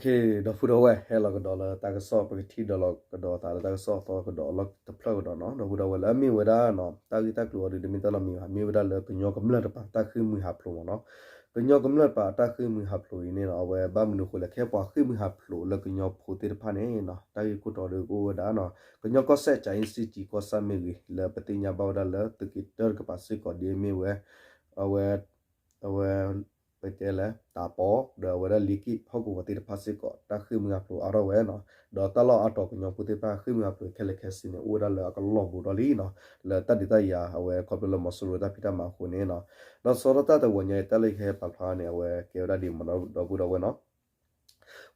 ဒီပုၢ်ဒီဝဲၢ် ဟဲလီၤကဒီးလၢတၢ်ကစီၣ် ပကထံၣ်ဒီးလီၤကဒီးသးလၢတၢ်ကစီၣ်အသီကဒီးအလီၢ်တဖျၢၣ်ကဒီးနီၤ. ဒီပုၢ်ဒီဝဲၢ် လၢအမ့ၢ်ဝဲဒၣ်နီၤ တၢ်ဂ့ၢ်တၢ်ကျိၤအီၤဒုး တမ့ၢ်တၢ်နီတမံၤဘၣ်, မ့ၢ်ဝဲဒၣ်လၢကညီကမျၢၢ်တပၤ တၢ်ဃ့ၢ်မှံဟးဖျိးမ့ၢ်နီၤ. ကညီကမျၢၢ်တပၤ တၢ်ဃ့ၢ်မှံဟးဖျိးအံၤန့ၣ်နီၤ အဝဲဘၣ်မနုၤအဃိလဲၣ်, ခဲပှၤဃ့ၢ်မှံဟးဖျိးလၢကညီဖိသ့ၣ်တဖၣ်န့ၣ်နီၤ တၢ်ဂ့ၢ်ခိၣ်တီဒုးကအိၣ်ဝဲဒၣ်နီၤ ကညီကီၢ်စဲၣ် ကၠၤအ့စ့ၣ်ကၠံကီၢ်ဆၣ်မ့ၢ်ဂ့ၤ, လၢပသ့ၣ်ညါဘၣ်ဝဲဒၣ်လၢသုးက့တၢတကပၤစ့ၢ်ကီး ဒ်အမ့ၢ်ဝဲ အဝဲ အဝဲ ပတဲလဲၣ် တၢ်ပီ ဒီးအဝဲဒၣ်လ့က့ၣ်ဟီၣ်ကဝီၤသ့ၣ်တဖၣ်စ့ၢ်ကီး တၢ်ဃ့ၢ်မှံဟးဖျိးအါထီၣ်ဝဲနီၤ. ဒီးတၢ်လီၢ်အါတီၤကညီဖိသ့ၣ်တဖၣ်ဃ့ၢ်မှံဟးဖျိးခဲလၢာ်ခဲဆ့န့ၣ် အိၣ်ဝဲဒၣ်လၢအကလီၢ်ဘူးဒီးလံနီၤ လၢတၢ်ဒုးတၢ်ယၤအဝဲခီဖျိလၢမီၤစိရိၤတၢ်ဖံးတၢ်မၤအဃိန့ၣ်နီၤ. ဒီးဆီဒၣ်တၢ်တဝီၤညါအံၤ တၢ်လၢယကဟဲပာ်ဖျါန့ၣ် အဝဲကဲဝဲဒၣ်ဒ်မ့ၢ်နီၤ ဒီပုၢ်ဒီဝဲၢ်နီၤ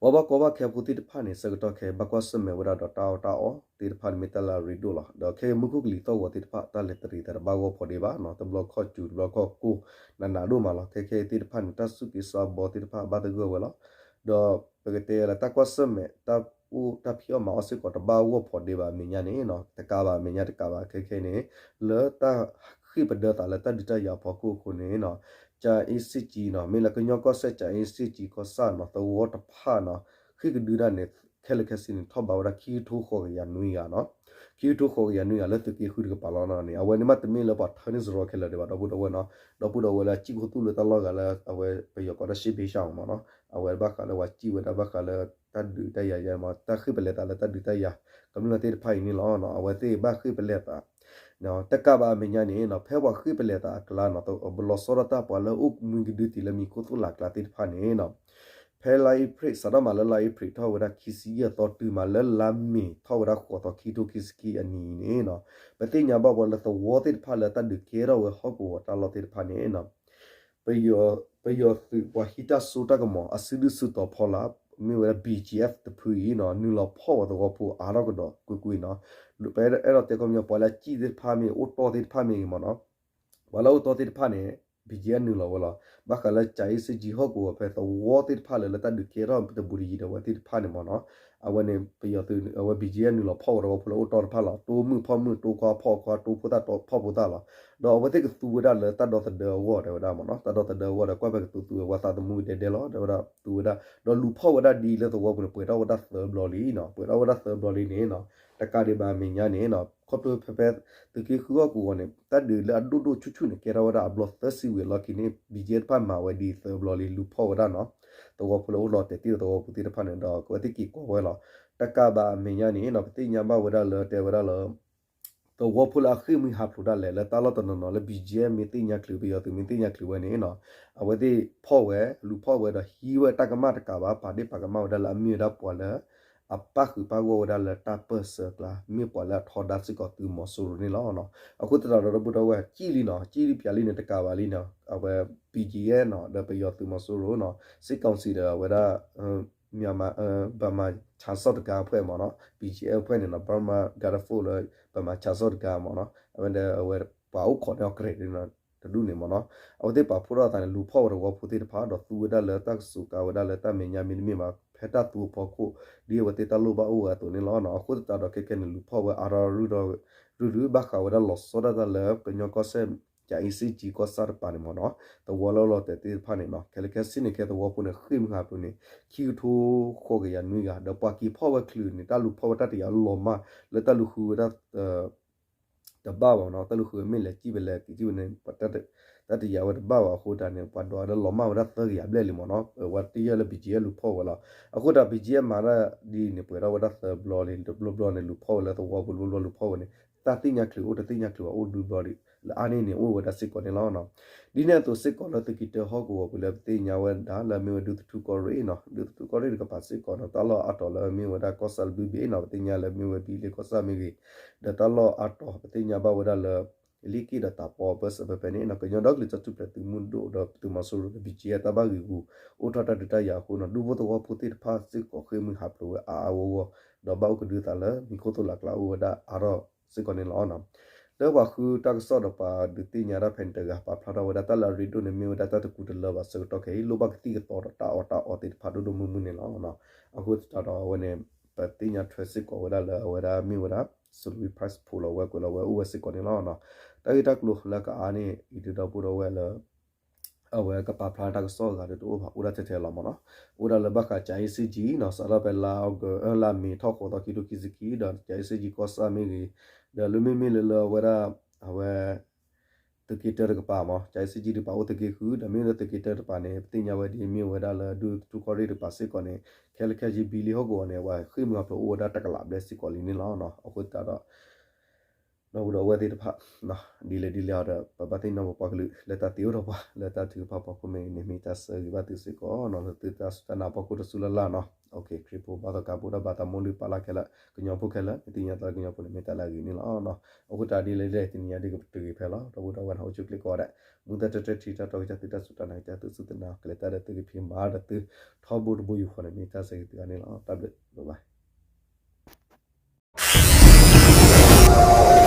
ပှၤဘၣ်ကီဘၣ်ခဲဖိသ့ၣ်တဖၣ်န့ၣ် ဆၢကတီၢ်ခဲအံၤ ဘၣ်ကွၢ်ဆၢၣ်မဲာ်ဝဲဒၣ်ဒီးတၢ်အီၣ်တၢ်အီသ့ၣ်တဖၣ်န့ၣ် မ့ၢ်တၢ်လၢအရ့ဒိၣ်လီၤ. ဒီးခဲအံၤမူခိၣ်ကလံၤသီၣ်ဂီၤသ့ၣ်တဖၣ် တၢ်လဲၤတရံးသးတဘၣ်ဂီၢ်ဖီးဒံးဘၣ်နီၤ, တဘျီခီၣ်စူၤ တဘျီခီၣ်ကိၢ် နးနးဒိၣ်မးလီၤ. ခဲခဲအံၤသ့ၣ်တဖၣ်န့ၣ် တၢ်စူၢ်က့ၤစးဘီသ့ၣ်တဖၣ်ဘၣ်သဂၢၢ်ဝဲလီၤ. ဒီးပကတဲလၢတၢ်ကွၢ်ဆၢၣ်မဲာ် တၢ်အိၣ်တၢ်ဖံးအီၣ်မၤအီၣ်စ့ၢ်ကီး တဘၣ်ဂီၢ်ဖီးဒံးဘၣ်အမဲာ်ညါန့ၣ်နီၤ, တကးဘၣ်အမဲာ်ညါတကးဘၣ် ခဲခဲအံၤန့ၣ် လၢတၢ်ဃ့ၢ်ပဒၢသးလၢတၢ်ဒုးတၢ်ယၤအဖီခိၣ်အဃိန့ၣ်နီၤ ကၠၤအ့စ့ၣ်ကၠံနီၤ မ့ၢ်လၢကညီကီၢ်စဲၣ် ကၠၤအ့စ့ၣ်ကၠံကီၢ်ဆၣ်နီၤ သဝီတဖၣ်နီၤ ဃ့ၢ်ကဒုတၢ်န့ၣ် ခဲလၢာ်ခဲဆ့န့ၣ် ထီၣ်ဘးဝဲဒၣ်ခံကထိဃိးကယၤနွံဂၤနီၤ, ခံကထိဃိးကယၤနွံဂၤလၢသုးက့ဃုတကပၤလီၤနီၤန့ၣ် အဝဲန့ၣ်မ့တမ့ၢ်လၢပှၤထၢန့ၢ်စရီခဲလၢာ်ဒံးဘၣ် ဒီပုၢ်ဒီဝဲၢ်နီၤ, ဒီပုၢ်ဒီဝဲၢ်လၢအစံၣ်ခိၣ်သူၣ်လၢတၢ်လီၢ်ဂၤလၢအဝဲပယီၤကိးတၢ်ရှ့ဘ့ရှၢမ့ၢ်နီၤ, အဝဲဘၣ်ဃးလၢပှၤစံၣ်ဝဲဒၣ်ဘၣ်ဃးလၢတၢ်ဒုးတၢ်ယၤယဲမ့ၢ် တၢ်ဃ့ၢ်ပလဲၤသးလၢတၢ်ဒုးတၢ်ယၤ ကမျၢၢ်သ့ၣ်တဖၣ်အံၤန့ၣ်လီၤ. အဝဲသ့ၣ်ဘၣ်ဃ့ၢ်ပလဲၤသး တကးဘၣ်အမဲာ်ညါန့ၣ်နီၤ ဖဲပှၤဃ့ၢ်ပလဲၤသးအကျါနီၤ လီၤဆီဒၣ်တၢ်ပှၤလၢအိၣ်မှံကဒုတံၢ်လၢမံၤခိၣ်သိၣ်လးကျါသ့ၣ်တဖၣ်န့ၣ်နီၤ ဖဲလါအ့ဖြ့ၣ် စးထီၣ်မးလၢလါအ့ဖြ့ၣ်ထီၣ်ဝဲဒၣ်ခံဆံယဲၢ်သီတုၤမးလၢလါမ့ၤထီၣ်ဝဲဒၣ်ဃိးသီ ခံကထိခံဆံခံအနံၤန့ၣ်နီၤ ပသ့ၣ်ညါဘၣ်ဝဲလၢသဝီသ့ၣ်တဖၣ်လၢတၢ်ဒုးကဲထီၣ်ဝဲဟီၣ်ကဝီၤတၢ်လီၢ်သ့ၣ်တဖၣ်န့ၣ်နီၤ ပယီၤသုးပှၤဟံးတၢ်စိတၢ်ကမီၤ အစုဒုၣ်စုတီၤဖီလာ် မ့ၢ်ဝဲဒၣ် ဘီၣ်ကၠံၣ်အ့ၣ် တဖုအံၤနီၤ နုာ်လီၤဖီၣ်ဝဲသဝီဖိအါထီၣ်ကဒီးကွ့ၢ်ကွ့ၢ်နီၤ ပအဲၣ်ဒိးတဲခီပညီ ပှၤလၢအစံၣ်သ့ၣ်တဖၣ်မ့ၢ် အိၣ်တီၢ်သ့ၣ်တဖၣ်မ့ၢ်ဂ့ၤမ့ၢ်နီၤ ပှၤလၢအအိၣ်တီၢ်သ့ၣ်တဖၣ်န့ၣ် ဘီၣ်ကၠံၣ်အ့ၣ် နုာ်လီၤဝဲလီၤ. ဘၣ်ဃးလၢကၠၤအ့စ့ၣ်ကၠံဟီၣ်ကဝီၤဖဲသဝီသ့ၣ်တဖၣ်လၢ လၢတၢ်ဒုးကဲထီၣ်တဘူးတယံၤဒီးဝဲသ့ၣ်တဖၣ်န့ၣ်မ့ၢ်နီၤ အဝဲန့ၣ် ပယီၤသုး အဝဲ ဘီၣ်ကၠံၣ်အ့ၣ် နုာ်လီၤဖီၣ်ဝဲသဝီဖိလၢအိၣ်တီၢ်တဖၣ်လီၤ. တိၢ်မုၢ်ဖီမုၢ် တိၢ်ခွါဖီခွါ တိၢ်ဖိသၣ်ဖီဖိသၣ်လီၤ. ဒီးအဝဲသ့ၣ်ကသူဝဲဒၣ်လၢတၢ်ဒီသဒၢအဂီၢ်တဲဝဲဒၣ်မ့ၢ်နီၤ တၢ်ဒီသဒၢအဂီၢ်ဒီး ကွၢ်ဖဲကသူသူဝဲ ဝဲသးသမူကဒဲဒဲလီၤ တဲဝဲဒၣ်သူဝဲဒၣ် ဒီးလူၤဖီၣ်ဝဲဒၣ်ဒ်လၢသဝီပူၤန့ၣ် ပှဲၤထီၣ်ဝဲဒၣ်သၢဘျီလံနီၤ ပှဲၤထီၣ်ဝဲဒၣ်သၢဘျီလံန့ၣ်နီၤ တကးဒံးဘၣ်အမဲာ်ညါန့ၣ်နီၤ ခီဖျိဖဲဖဲ သုးက့ဃုဟီၣ်ကဝီၤန့ၣ် တၢ်ဒုးလၢအဒိၣ်ဒိၣ်ဆူၣ်ဆူၣ်န့ၣ် ကဲထီၣ်ဝဲဒၣ်အဘျီသၢဆံဝံၤအလီၢ်ခံန့ၣ် ဘီၣ်ကၠံၣ်အ့ၣ် တဖၣ်မၤဝဲဒ်သၢဘျီလံ လူၤဖီၣ်ဝဲဒၣ်နီၤ သဝီဖိလၢအိၣ်လီၤတဲာ်တ့ၢ်ဒီးသဝီပူၤသ့ၣ်တဖၣ်န့ၣ်ဒီး ကဝဲသ့ၣ်က့ၤကိးဝဲလီၤ. တကးဘၣ်အမဲာ်ညါန့ၣ်နီၤ ပသ့ၣ်ညါဘၣ်ဝဲဒၣ်လၢတဲဝဲဒၣ်လၢ သဝီဖိလၢအဃ့ၢ်မှံဟးဖျိးဒၣ်လဲာ် လၢတၢ်လီၢ်တနီၤနီၤလၢ ဘီၣ်ကၠံၣ်အ့ၣ် မ့ၢ်သ့ၣ်ညါချုး ပယီၤသုးမ့ၢ်သ့ၣ်ညါချုးဝဲန့ၣ်နီၤ အဝဲသ့ၣ်ဖီၣ်ဝဲ လူၤဖီၣ်ဝဲဒီးဟံးဝဲတၢ်ကမၣ်တကးဘၣ် ပာ်ဒ့ၣ်ပာ်ကမၣ်ဝဲဒၣ်လၢအမ့ၢ်ဝဲဒၣ်ပှၤလၢ အပၣ်ဃုာ်ပၣ်ဂီၢ်ဝဲဒၣ်လၢတၢ်ပၢၢ်ဆၢအကျါ မ့ၢ်ပှၤလၢအထီဒါစ့ၢ်ကီးသုးမီၤစိရိၤန့ၣ်လီၤ. အဃိသတးဒီးဒီပုၢ်ဒီဝဲၢ် စံၣ်လံနီၤ စံၣ်လံပၠးလံန့ၣ်တကးဘၣ်လံနီၤ အဝဲ ဘီၣ်ကၠံၣ်အ့ၣ်နီၤ ဒီးပယီၤသုးမီၤစိရိၤနီၤ စစ်ကောင်စီ ဒီးအဝဲဒၣ် မြန်မာ ဗမာ ဆါစောင့်တပ် အဖွဲ့မ့ၢ်နီၤ ဘီၣ်ကၠံၣ်အ့ၣ် အဖွဲ့န့ၣ်နီၤ Burma Defense Force လၢ ဗမာ ဆါစောင့်တပ် မ့ၢ်နီၤ အဝဲဒၣ်အဝဲပှၤအိၣ်ခိးန့ၢ်အီၤ credit တဒူၣ်န့ၣ်မ့ၢ်နီၤ အဝဲသ့ၣ်ပာ်ဖှိၣ်ထီၣ်အသးန့ၣ် လူၤဖီၣ်ဝဲသဝီဖိသ့ၣ်တဖၣ် ဒီးသူဝဲဒၣ်လၢတၢ်ကစူးကါဝဲဒၣ်လၢတၢ်မဲာ်ညါမ့တမ့ၢ်ဘၣ် ဖဲတၢ်သူအဖီခိၣ် ဒ်အဝဲသ့ၣ်တၢ်လိၣ်ဘၣ်အိၣ်ဝဲအသိးန့ၣ်လီၤ. အဃိသတးဒီးခဲခဲန့ၣ် လူၤဖီၣ်ဝဲအါထီၣ်ရုၢ်ဒီး ရုၢ်ရုၢ်ဘၣ်ဃးဝဲဒၣ်လီၤဆီဒၣ်တၢ်လၢ ကညီကီၢ်စဲၣ် ကၠၤအ့စ့ၣ်ကၠံကီၢ်ဆၣ်တပၤန့ၣ်မ့ၢ်နီၤ သဝီလၢလီၤတဲာ်သ့ၣ်တဖၣ်န့ၣ်နီၤ ခဲလၢာ်ခဲဆ့န့ၣ် ခဲသဝီဖိန့ၣ် ဃ့ၢ်မှံဟးဖျိးန့ၣ် ခံကထိဃိးကယၤနွံဂၤ ဒီးပှၤက့ၤဖီၣ်ဝဲချုးန့ၣ် တၢ်လူၤဖီၣ်ဝဲတၢ်တယာ်လီၤမၢ် လၢတၢ်လူၤဃုဝဲဒၣ် တဘၣ်ဘၣ်မ့ၢ်နီၤ တၢ်လူၤဃုမ့ၢ်လဲၤစံၣ်ဝဲလဲၤက့ၤစံၣ်ဝဲန့ၣ် တၢ်တယာ်ဝဲတဘၣ်ဘၣ်အဃိသတးန့ၣ် ပှၤဒွးဝဲဒၣ်လီၤမၢ်ဝဲဒၣ်သၢကယၤဘျဲၣ်လံမ့ၢ်နီၤ ဝဲတယၢၢ်လၢ ဘီၣ်ကၠံၣ်အ့ၣ် လူၤဖီၣ်ဝဲလီၤ. အဃိသတး ဘီၣ်ကၠံၣ်အ့ၣ် မၤတၢ်ဒ်န့ၣ် ပှဲၤထီၣ်ဝဲဒၣ်သၢဘျီလံ တဘျီဘျီန့ၣ် လူၤဖီၣ်ဝဲလၢသဝီပူၤ တဘျီဘျီလူၤဖီၣ်ဝဲန့ၣ် တၢ်သ့ၣ်ညါချုးအိၣ် တသ့ၣ်ညါချုးဘၣ်အိၣ်ဒုဘျီလံ လၢအါန့ၢ်န့ၣ် အိၣ်ဝဲဒၣ်စ့ၢ်ကီးန့ၣ်လီၤ. ဒ်န့ၣ်အသိးစ့ၢ်ကီးလၢသုးက့တၢဟီၣ်ကဝီၤပူၤလၢပသ့ၣ်ညါဝဲဒၣ်လၢအမ့ၢ်ဝဲဒၣ်ဒူသထူကီၢ်ရ့ၣ်နီၤ ဒူသထူကီၢ်ရ့ၣ်တကပၤစ့ၢ်ကီးနီၤ တၢ်လီၢ်အါတီၤလၢအမ့ၢ်ဝဲဒၣ်ကီၢ်ဆၣ်လၢဘုဘ့ၣ်နီၤ ပသ့ၣ်ညါလၢအမ့ၢ်ဝဲဘံလ့ကီၢ်ဆၣ်မ့ၢ်ဂ့ၤ ဒီးတၢ်လီၢ်အါတီၤပသ့ၣ်ညါဘၣ်ဝဲဒၣ်လၢ လ့ၣ်က့ၣ်ဒီးတၢ်ပီအပၢၢ်ဆၢဖဲဖဲန့ၣ်နီၤ ကညီဒီကလုာ်တၢ်ထူၣ်ဖျဲးသုးမုၢ်ဒိၣ်ဒီးသုးမီၤစိရိၤဒီး ဘီၣ်ကၠံၣ်အ့ၣ် တၢ်ဘၣ်ဂံာ်ဂူာ် အိၣ်ထီၣ်တၢ်ဒုးတၢ်ယၤအဃိနီၤ ဒူဖိသဝီဖိသ့ၣ်တဖၣ်စ့ၢ်ကီးဃ့ၢ်မှံဟးဖျိးဝဲအါအါဂီၢ်ဂီၢ် ဒီးဘၣ်အိၣ်ကဒုသးလၢမံၤခိၣ်သိၣ်လးကျါအိၣ်ဝဲဒၣ်အါထီၣ်စ့ၢ်ကီးန့ၣ်လီၤ. လၢပှၤဃုတၢ်ကစီၣ်ဒီးပှၤဒုးသ့ၣ်ညါတၢ်ဖဲန့ၣ်တဂၤ ပာ်ဖျါထီၣ်ဝဲဒၣ်တၢ်လၢအရ့ဒိၣ်န့ၣ် မ့ၢ်ဝဲဒၣ်တၢ်တကူတလၢဘၣ်ဆၢကတီၢ်ခဲအံၤ လိၣ်ဘၣ်ကသံၣ်ကသီဒီးတၢ်အီၣ်တၢ်အီသ့ၣ်တဖၣ်ဒိၣ်ဒိၣ်မုၢ်မုၢ်န့ၣ်လီၤ. အဃိသတးဒီးအဝဲန့ၣ် ပသ့ၣ်ညါထွဲစ့ၢ်ကီးဝဲဒၣ်လၢအဝဲဒၣ်မ့ၢ်ဝဲဒၣ် Salary Price ဖိးလီၤဝဲကွဲးလီၤဝဲအိၣ်ဝဲစ့ၢ်ကီးန့ၣ်လီၤ. တၢ်ဂ့ၢ်တၢ်ကျိၤလၢကအါန့ၢ်အံၤဒုးဒီပုၢ်ဒီဝဲၢ်လၢ အဝဲကပာ်ဖျါတၢ်ကစီၣ်အဂၤဒီးတအိၣ်ဘၣ် အိၣ်ဒၣ်ထဲထဲလီၤမ့ၢ်နီၤ. အိၣ်ဒၣ်လၢဘၣ်ဃး ကၠၤအ့စ့ၣ်ကၠံနီၤ စးထီၣ်ဖဲလါအီကူး လါမ့ၤထီၣ်ဃိးသီခံထိခံဆံခံ ဒီး ကၠၤအ့စ့ၣ်ကၠံကီၢ်ဆၣ်မ့ၢ်ဂ့ၤ, ဒီးလၢမ့မ့ၢ်လၢလၢအဝဲဒၣ် အဝဲ သုးက့တၢတကပၤမ့ၢ် ကၠၤအ့စ့ၣ်ကၠံတကပၤအိၣ်သုးက့ဃုာ် ဒီးမ့ၢ်လၢသုးက့တၢတကပၤန့ၣ် ပသ့ၣ်ညါဝဲဒ်မ့ၢ်ဝဲဒၣ်လၢဒူသထူၣ်ကီၢ်ရ့ၣ်တကပၤစ့ၢ်ကီးန့ၣ် ခဲလၢာ်ခဲဆ့ဘံလံဟီၣ်ကဝီၤန့ၣ် အဝဲဃ့ၢ်မှံဟးဖျိးအိၣ်ဝဲဒၣ်တကလးဘျဲၣ်စ့ၢ်ကီးလံန့ၣ်လီၤ. အဃိသတးဒီး ဒီပုၢ်ဒီဝဲၢ်သ့ၣ်တဖၣ် ဒ်လဲၣ်ဒ်လဲၣ်အီၤဒီး ပဘၣ်သ့ၣ်နီၣ်ပပှၤကလုာ် လၢတၢ်သံအိၣ်ဒီးပှၤ လၢတၢ်ထုကဖၣ်ဖီခိၣ်မ့ၢ်ဂ့ၤန့ၣ် မ့ၢ်တၢ်ဆၢဂ့ၤဘၣ်သုစ့ၢ်ကီးနီၤ လၢသုတၢ်စူၢ်တၢ်နာ်ဖီခိၣ်တစူၢ်လၢ်လၢ်နီၤ. ခရံာ်ဖိဘၣ်သီခါ ပအိၣ်ဒၣ်ဘၣ်သးမိၢ်လုၢ်ပၢ်လၢ်ခဲလၢာ် ကညီဖိခဲလၢာ် မ့ၢ်သ့ၣ်ညါသးလၢကညီဖိန့ၣ် မ့ၢ်တၢ်လၢအဂ့ၤန့ၣ်လီၤ. အဃိသတးဒ်လဲၣ်ဒ်လဲၣ် တနံၤညါဒ်ကပတုာ်ဂ့ၤဖဲလီၤ ဒီပုၢ်ဒီဝဲၢ်နီၤ အိၣ်ဆူၣ်အိၣ်ချ့ကိးဂၤဒဲး မူသၢတၢတၢထံတၢတီကစၢ်သုတၢ်စူၢ်တၢ်နာ်ကစၢ်သုစူၢ်သုနာ် ကလဲၤတၢ်ဒီးသုကဖံးမၤဒီးသု ထီဘိတဘိယူၢ်ဃီန့ၣ် မ့ၢ်တၢ်ဆၢဂ့ၤသုဂၤန့ၣ်လီၤ. တၢ်ဘျုး bye bye.